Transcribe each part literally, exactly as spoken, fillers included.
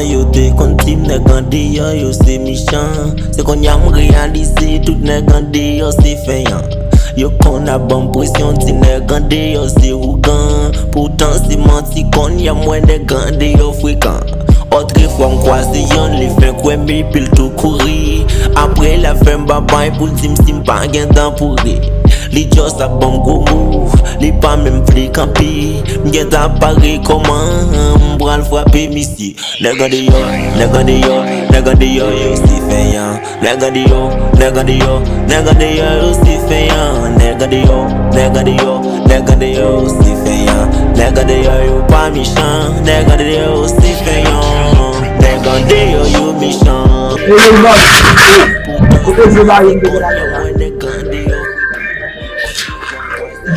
Yo te konn di m nèg andeyò yo se mechan. Se kounye a m reyalize tout nèg andeyò se fenyan. Yo konn ap ban m presyon, di nèg andeyò se ougan. Poutan se manti, kounye a m wè nèg andeyò frekan. Otrefwa m kwaze yonn, li fè kwè m epi l tou kouri. Apre l ap fè m babay pou l di m si m pa gen tan pou ri. Li just ap ban m gwo mo, li pa menm vle kanpe. M gentan ap pare kòman m pral frape misye. Nèg andeyò, nèg andeyò, nèg andeyò yo se fenyan. Nèg andeyò, nèg andeyò, nèg andeyò yo se fenyan. Nèg andeyò, nèg andeyò, nèg andeyò yo se fenyan. Nèg andeyò yo pa mechan. Nèg andeyò yo se fenyan. Nèg andeyò yo mechan. Poutan se manti, kounye a m wè nèg andeyò. E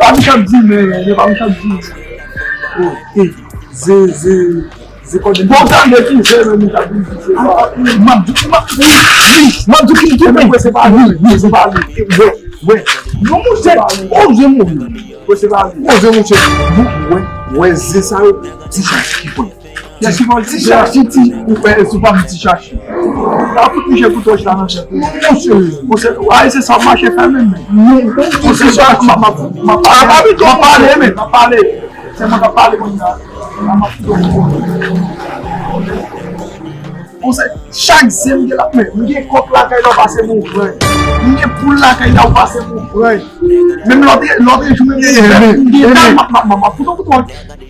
pa mechan di men, men, e pa mechan di men. Oh, e, ze, ze, ze kòde. Bon, sa vle di, ze, men, mechan di, ze. M ap di, m ap, m ap di ki tou men. Wè, wè. Non, monchè, oh, je mouri. Oh, je, monchè. Wè, wè, ze sa yo, ti chachi ki pran. Ti chachi, ti, ou fè, sou pa m ti chachi. A fout misye kouto chita nan tèt ou. Monchè, monchè, ay, se sa mache fè menm. Monchè, m ap pale, m ap pale, men, m ap pale. Se mwen k ap pale kounye a. M ap fout ou. Monchè, chak zen m gen la, men, m gen kòk lakay la, w pase m ou pran. M gen poul lakay la, w pase m ou pran. Menm lòt, lòt jou, menm m gen, m ap, m ap, m ap, m ap fout ou, fout ou.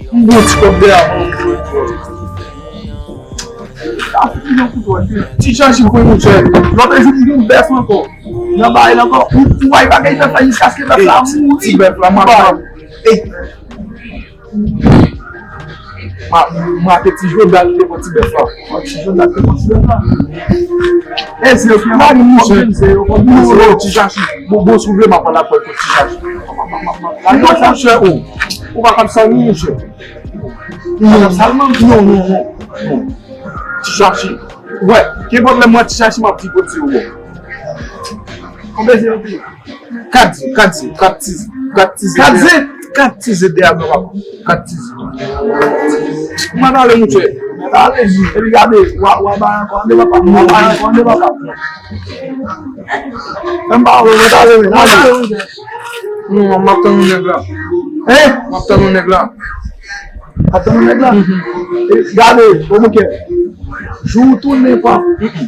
M bon ti kòb dèyè a, mwen. Ti chachi pran yon chè. Lòt jou, m gen yon bèf ankò. Nan bagay la ankò. Ou, ou wè bagay bèf la jiskaske bèf la mouri. Ti bèf la, m ap pran. Ey. Ma, ma te ti jodal te pran ti bèf la. Ma ti jodal te pran ti bèf la. E se yo ki mari mouche. Se yo konn mouche. Ti chachi. Bon, bon, si w vle, m ap pran lakòl pou ti chachi. Lakòl sa chè, o. Ou pa kab sa, non, mouche. Non, non, non, non. Ti chachi. Wè, kenpòt lè m wè ti chachi, m ap di kote yo bon. Konbyen se yo peye? Kat ze, kat ze, kat ti ze, kat ti ze. Kat ze? Kat ti ze de a blan papa. Kat ti ze. Ou pa pale, mouche. Pale, epi gade, w a, w a bay ankò, ande papa, w a bay ankò, ande papa. Menm pa wè, mwen ta leve, mwen ta leve. Non, m ap tann yon nèg la. Hein? M ap tann yon nèg la. Ap tann yon nèg la. Mhm. E, gade, bon, bouke. Jou ou tounen pa,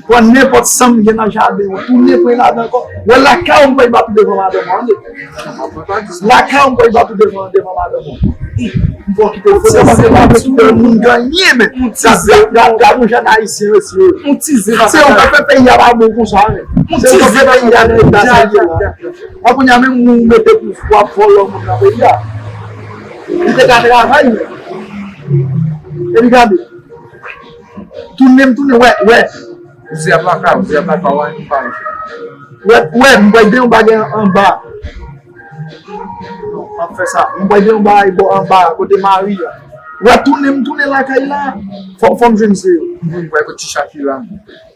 pran nenpòt sanm gen nan jaden ou, tounen pran ladan ankò. Wè lakay ou m pral bat ou devan madanm ou, ande. Lakay ou m pral bat ou devan, devan madanm ou. M fò kite l, fò se paske m ap kite moun gannyen, men. Gad, gad, gad yon jèn ayisyen, mesye. Se yo k ap fè peyi a pa bon konsa, men. Se yo k ap fè peyi a nan eta sa l ye la. An kounye a menm ou mete pou w ap vòlò moun nan peyi a. Ou te ka travay, men. Epi gade. Tounen m tounen, wè, wè. Ou se ap lakay, ou se ap lakay, wè, m pa. Wè, wè, m pral gen yon bagay anba. Non, m ap fè sa. M pral gen yon bagay bò anba, kote mari a. Wè, tounen m tounen lakay la. Fò, fò m jwenn se yo. M pral kote ti chachi la.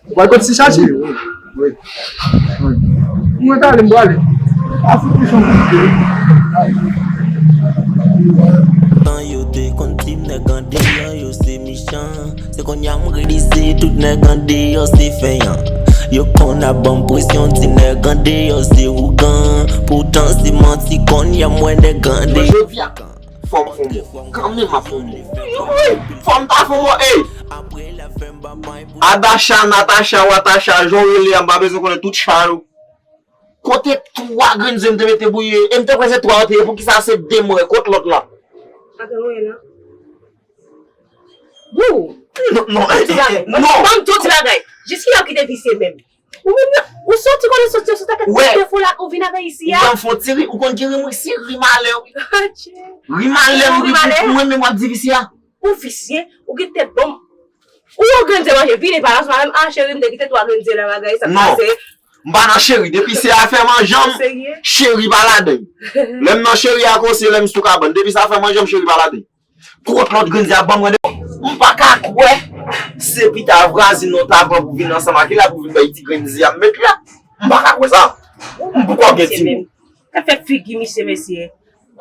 Ou pral kote ti chachi? Wi, wi, wi. Mwen ta ale, m prale. A fout mechan pou yo. Tan yo te konn di m nèg andeyò yo se mechan. Se kounye a m reyalize tout nèg andeyò se fenyan. Yo konn ap ban m presyon, di nèg andeyò se ougan. Poutan se manti, kounye a m wè nèg andeyò. Jodi a, fò m fè yon mo. Kanmenm m ap fè yon mo. Wi, fò m ta fè yon mo, ey! Adacha, Natacha, Watacha, jan w rele a, m pa bezwen konnen tout cha yo. Kote twa grenn ze m te mete bouyi, e m te kwè se twa yo te ye, poukisa se de m wè, kot lòt la? Atann, mwen la. Bou! Non, non, eh, eh, eh, non. Ban m di w ti bagay. Jiskilè w kite visye menm? Ou menm nan, ou soti kote w soti, ou soti ak tout defo la, ou vin avè isi a. Ou nan fon ti ri, ou konn ki ri m ri, se ri malè, wi. Adje. Ri malè m ri, ri malè. Ou menm menm w ap di visye a. Ou visye, ou gen tèt bonm. Ou yon grenn ze manje, vini pa la, se pa menm, ah, cheri, m te kite twa grenn ze nan bagay, sa k pase? M pa nan cheri, depi se afè manjan m, cheri pa ladan. Lè m nan cheri a konse, lè m sou kabann, depi se afè manjan m, cheri pa ladan. Kot lòt grenn ze a ban mwen de. M pa ka kwè se pita vwazin nan ta pran pou vin ansanm ak li la pou vin bay ti grenn ze a m met la. M pa ka kwè sa. M poko gen timoun. Ka fè figi misye, mesye.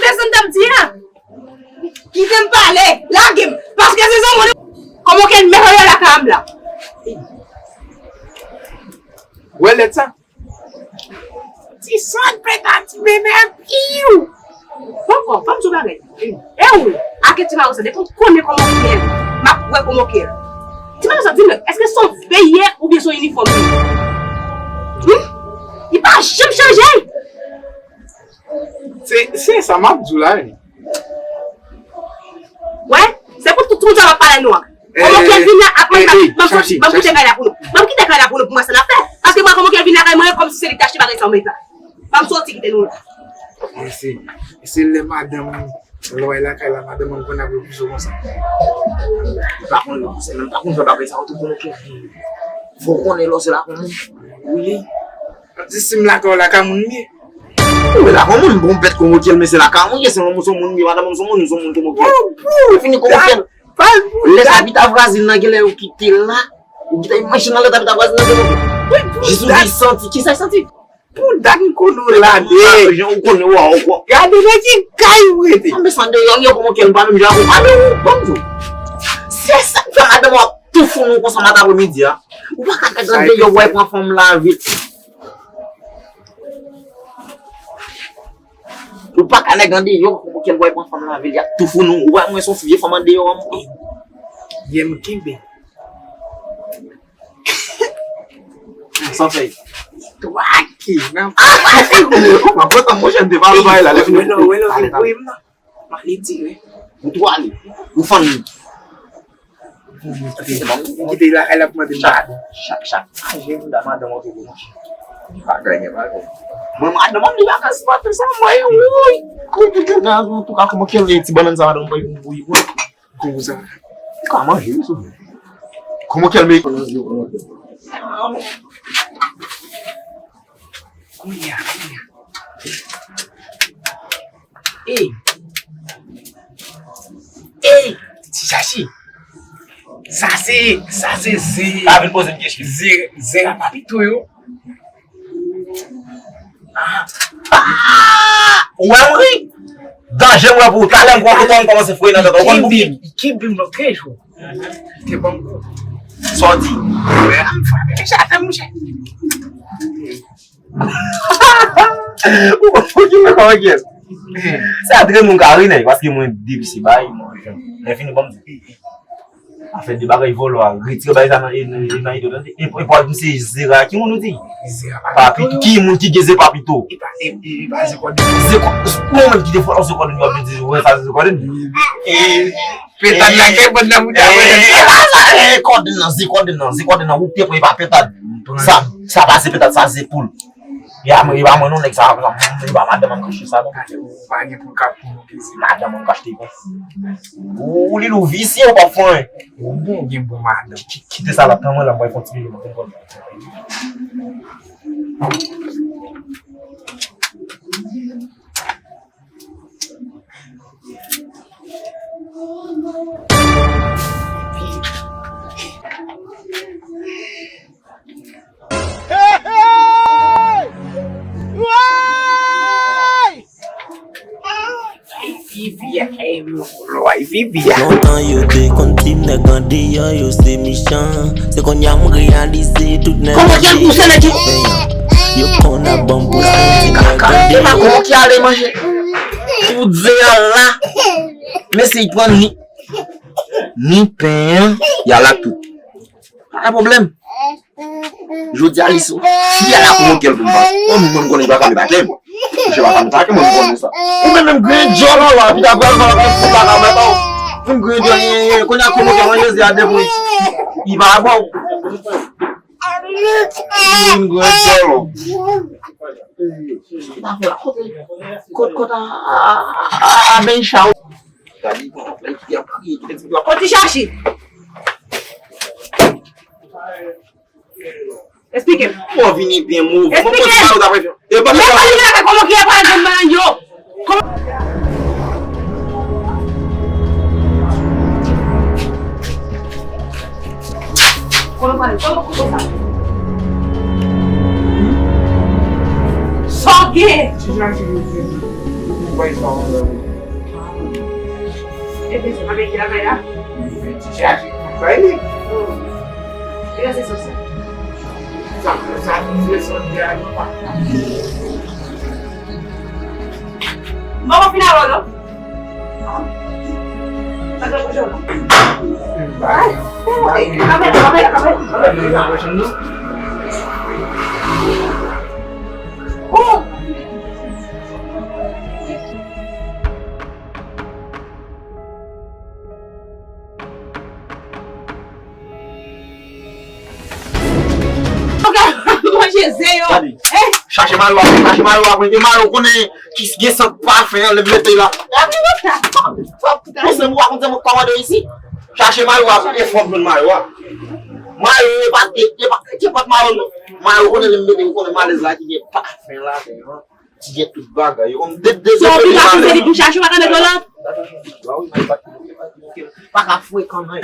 Desann t ap di a. Kite m pale. Lage m. Paske se zanmi w. Kòman ke l mete yo lakay m la? Wè lèt sa? Ti sòt peta ti bebe piw. Poko, fòm sou bagay. E ou, ake ti mari sa, depi w konnen kòman w ye, m ap wè kòman w ye. Ti mari sa, di m, èske se yon veye oubyen se yon inifòm li? Hmm? Li pa janm chanje. Se, se sa m ap di w la, wi. Wè, se pou tout moun sa w ap pale nou an. Kòman Kelvin la ap mwen, ban m soti, ban m kite kay la pou nou. Ban m kite kay la pou nou, pou mwen sa n ap fè. Paske mwen kòman Kelvin la kay mwen, kòmsi se li ki te achte bagay sa w met la. Ban m soti kite nou la. E se, e se lè madanm, lè w al lakay la, madanm an konn ap repouse w konsa. Li pa konn repouse, men m pa konn fè bagay sa, ou tou konnen Kelvin. Fò w konnen lè w se la konn moun. Wi. Di si m lakay w, lakay moun m ye. Ou lakay moun, bon bèt kòman w ye, men se lakay moun ye, se yon moun, se yon moun m ye, madanm an se yon moun, se yon moun kòman w ye. Fini kòman w ye. Lè sa pita vwazin nan genlè yo kite la, ou kite machin nan lè sa pita vwazin nan genlè. Jis ou di santi, kisa l santi? Pou dat m konnen w la de. Jan ou konnen w a ou. Gade nan ki kay ou rete. Anben sa deyò m ye kòman w ye, m pa menm jan ak ou, pa menm ou, ban m di w. Se sa k fè madanm w ap tou founi w konsa maten apremidi a. Ou pa ka nèg an deyò w al pran fanm lavil. Ou pa ka nèg andeyò, kòman w ye, w al pran fanm lavil, y ap tou founi w. Ou pa wè mwen se yon vye fanm andeyò an. Yè m kenbe. San fèy. Twake nan pati. Mwen kontan, monchè, m te pale bay la, lè fini. Wè non, wè non, vin voye m nan. M ale di, wi. Ou tou ale. Ou fann li. Kite lakay la pou mande m padon. Chak, chak, chak. Anje mouda madanm ou tou, monchè. Pa genyen bagay. Mwen, madanm an, li pa ka sipòte sa, mwen, wi. Kou tout gaz, an tou ka, kòman w ye, ti bannann sa, madanm, bay pou bouyi, mwen. Konsa. Li ka manje, wi, sou. Kòman w ye, men? Kounye a, kounye a. Ey! Ey! Ti Chachi! Sa se, sa se zen. Pa vin poze m kesyon. Zen, zen a papito yo. Ah! Ah! Ou wè m ri? Danje m wè pou ou. Talè m konn kote w kòmanse fouye nan tèt ou. Ou konn pou ki? Kenbe m lòt trè jou. Te ban m kou. Sa w di? Wè, m frape. Mèt atè, monchè. Ou pa fouti mwen kòman ki yès. Se atre moun ka ri nèg, paske mwen depi se bay, mwen lè fini ban m di. Afè de bagay vòlò a, retire bagay sa nan nan nan ido tande. E e pa misye Zera, ki moun ou di? Papito, ki moun ki gen ze Papito? Ze kò, ou menm ki te fò ze kò de nou ap di wè sa ze kò de nou. Petad la gen bann nan mouda. E pa sa, e kòd nan, ze kòd nan, ze kòd nan, ou te pran e pa petad. Sa, sa pa ze petad, sa ze poul. E a mwen, e pa mwen non nèg sa, e pa madanm an kache sa non. Ou pa gen pou kap pou nou ke se madanm an kache te kon. Ou li lou visye ou pa fwen. Ou bon gen bon madanm. Kite sa la tan mwen la mwen fon ti mwen konn. Lontan yo te konn di nèg andeyò yo se mechan. Se kounye a m reyalize tout nèg andeyò yo se penyan. Yo konn ap ban m pou santi nèg andeyò. Pou di a la. Mesye, y pran ni, ni pen an, y al ak tout. Pa gen pwoblèm. Jodi a, li sou. Fi a la pwovokè l pou m pa. Yon moun mwen m konnen li pa ka met atè, bon. Misye pa ka met atè, mwen m konnen sa. Ou menm menm grenn djòl an la, pi ta pral pran anpil fout la ka mèt an. Menm grenn djòl, kounye a pwovokè mwen Jezi a depi. Li pa bon. Menm grenn djòl an. Kot, kot a, a, a, a, a ben chaw. Gade, y ap kriye, kite ti pye a. Kòti chache. Esplike m. Mwen vini byen move. Esplike m. Mwen konn sa ou ta prefere. E pa sa. Lè pale avè kòman ki ap pale de man yo. Kòman Kòman pale? Kòman kote sa? Sa w gen? Ti jan ti jan. Ou bay sa w anlè. Epi se pa vle ki la bay la? Ti chache pou bay li. Oh. E la se sòsè. Sa, sa, se sòsè a, yo pa. Bon, bon, final, non? Sa gen kote w la? Ay, ay, kamera, kamera, kamera, kamera. Oh! Manje ze yo. Gade. Eh. Chache mayo a, chache mayo a, e mayo konnen ki gen sant pafen an, lè m mete la. Panse m rakonte m kòmande isi. Chache mayo a, e fò m jwenn mayo a. Mayo, e pa, e, e pa, e pa mayo non. Mayo konnen lè m mete, m konnen malèz la ki gen pafen la, ki gen tout bagay. Yo konn de, de, se yon pita pou se li pou chache, w pa ka mete w la. Pa ka frekan nan.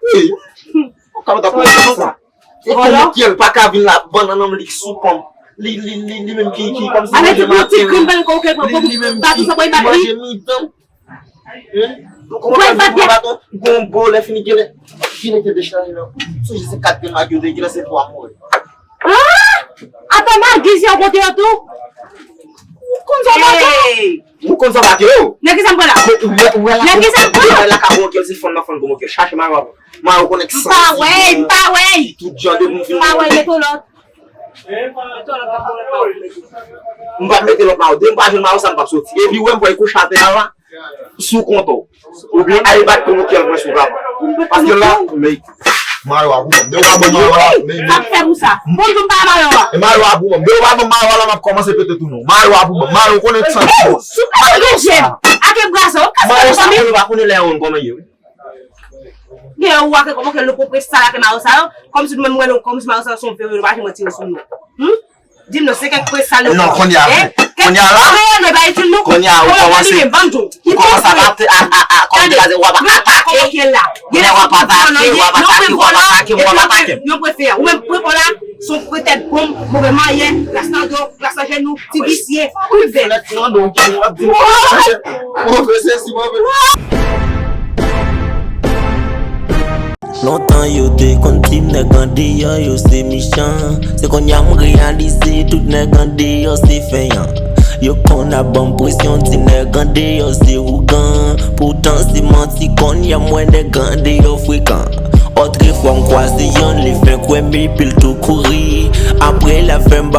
Wi. Ou ka mete pou sa. E konnen pa ka vin la, bannann nan li sou kòm. Li, li, li, li menm ki, ki kòm si manje maten. Li, li menm ki, ki manje mitan. Hein? Ou konprann sa, ou konprann baton, gon bo lè fini genlè, genlè te dechaje nan. Sonje se kat grenn magi yo te genlè se twa mwen. Ah! Atan magi si yon kote yo tou. Ou konn sa magi? Ou konn sa magi yo? Nan ki sa m pran la? Nan ki sa m pran? Ou wè la ka bon kèl se fann nan fann bon kèl. Chache mayo a. Mayo konnen ki santi. M pa wè, m pa wè. Tout jan de moun fin. M pa wè, mete lòt. M pa mete lòt mayo. Depi m pa jwenn mayo sa m p ap soti. Epi ou wè m pral kouche atè a la. Sou kont ou. Oubyen al bat pou nou kèl mwen sou kaba. Paske la, men mayo a pou mwen. Depi w pa ban mayo a, men. Sa m fè pou sa. Bon, tou m pa mayo a. E mayo a pou mwen. Depi w pa ban mayo a la, m ap kòmanse pete tou non. Mayo a pou mwen. Mayo konnen ki santi. Sou pa gen jèm. Ake brase, ou kase fanmi. Mayo sa konnen pa konnen lè yon kòman ye. Gen yon wak kòman ke nou pwopre sal ake mayo sa yo. Kòmsi nou menm wè nou, kòmsi mayo sa yo se yon vye nou pa janm retire sou nou. Hmm? Di m non, se kèk pwopre sal yo. Non, kounye a, kounye a la, kounye a ou kòmanse, ou kòmanse ap ate, a, a, a, kòm di kaze, w ap atake. Kounye a w ap atake, w ap atake, w ap atake, w ap atake. Yon pwofesè, ou menm pwofesè la, se yon pwetèt bonm, move manyè, glas nan do, glas nan jenou, ti visye, kou vè. Flèt nan do, w ap di, move sesi, move. Lontan yo te konn di nèg andeyò yo se mechan. Se kounye a m reyalize tout nèg andeyò se fenyan. Yo konn ap ban m presyon, di nèg andeyò se ougan. Poutan se manti, kounye a m wè nèg andeyò frekan. Otrefwa m kwaze yonn, li fè kwè m epi l tou kouri. Apre l ap fè m